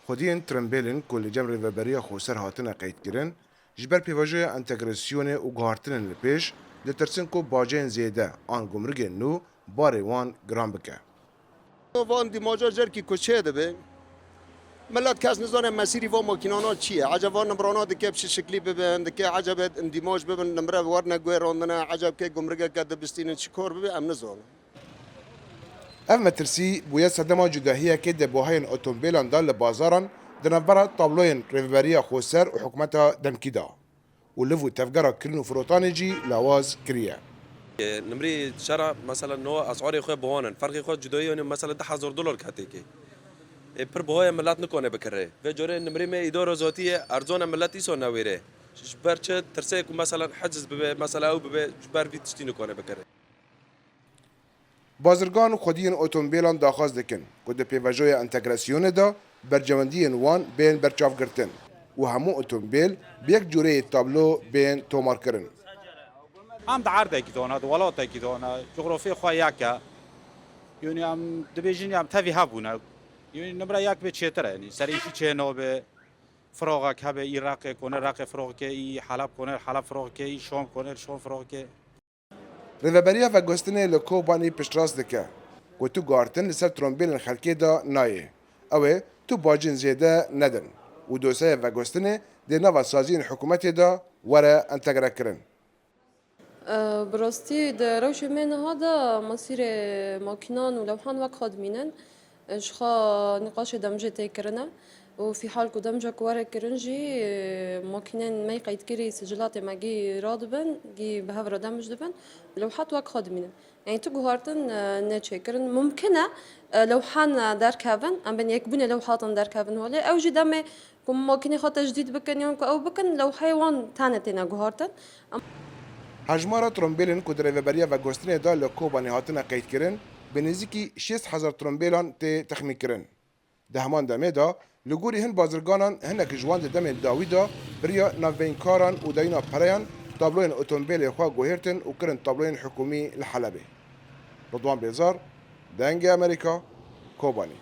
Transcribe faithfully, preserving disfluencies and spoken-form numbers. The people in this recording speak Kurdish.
Xwediyên tirimbêlên ku li cem Rêveberiya Xweser hatine qeydkirin, ji ber pêvajoya entegrasyonê û guhartinên li pêş, ditirsin ku bacên zêde an gumrigên nû barê wan giran bike. Van dîmaja cerkî ku çê dibe, milet kes nizane mesîrî van makînana çi ye. Eceba nimrana dike bi çi şiklî bibe, dike ecebe îndîmaj bibin, nimre werne guêrandine, eceb kê gumrigeke dibistînin çi kar bibe, em nizanin. Ev metirsî bûye sedema cudahiyekê di buhayên otomobîlan de li bazaran di navbera tabloyên Rêveberiya Xweser û hikûmeta demkî de û liv û tevgera kirin û firotanê jî lawaz kiriye. Nimrî şera, mesela, no esarê xwe biwanin. Ferqê xwe cudayî yanî, mesela, du hezar dolar ketê kê. Ê, pir buhaya milet nikane bikire. Vê corê nimrî me îdara zatî ye, erzan e, milet îsa newêre. Ji ber çi? Tirsê ku, mesela, heciz bibe, mesela, ew bibe, ji ber vî tiştî nikane bikire. Bazirgan û xwediyên otomobîlan daxwaz dikin ku di pêvajoya entegrasyonê de berjewendiyên wan bên berçavgirtin û hemû otomobîl bi yek cûreyê tablo bên tomarkirin. Em di erdekî de ne, di welatekî de ne, cografiyê xwe yek e. Yanî em dibêjin, em tevî hebûne. Yanî nimre yek bê çêtir e, yanî serê îşî çê nabe. Firoxek hebe, î Reqê kone, Reqê firoxke, î Heleb kone, Heleb firoxke, î Şam kone, Şam firoxke. Rêveberiya Veguhestinê li Kobanî piştrast dike ku tu guhartin li ser trombêlên xelkê de nayê. Ew ê tu bacên zêde nedin û dosyaya veguhestinê dê nava saziyên hikûmetê de were entegrekirin. Bi rastî di rewşê me niha de masîrê makînan û lewhan wek xwe dimînin. Ji xwe nîqaşê demjê tê kirine û fîhal ku demjek were kirin jî, makînên me yê qeydkirî sicilatê me gî radibin, gî bi hev re demj dibin, lewhat wek xwe dimînin. Yanî tu guhartin, e, neçêkirin. Mumkin e, e, lewhan, e, derkevin, em bên yekbûnê lewhatan derkevin holê. Ew jî demê ku makînê xwe tecdîd bikin yan ku ew bikin, lewheyê wan tenê têne guhartin. Hejmara trombêlên ku di Rêveberiya Veguhestinê de li Kobanê hatine qeydkirin, bi nêzîkî şêst hezar trombêlan tê texmînkirin. Di heman demê de, li gorî hin bazirganan, hinek ji wan di demên dawî de bi riya navbeyînkaran û dayîna pereyan tabloyên otomobîlê xwe guhêrtin û kirin tabloyên hikûmî li Helebê. Ridwan Bêzar, Dengê Amerîka, Kobanî.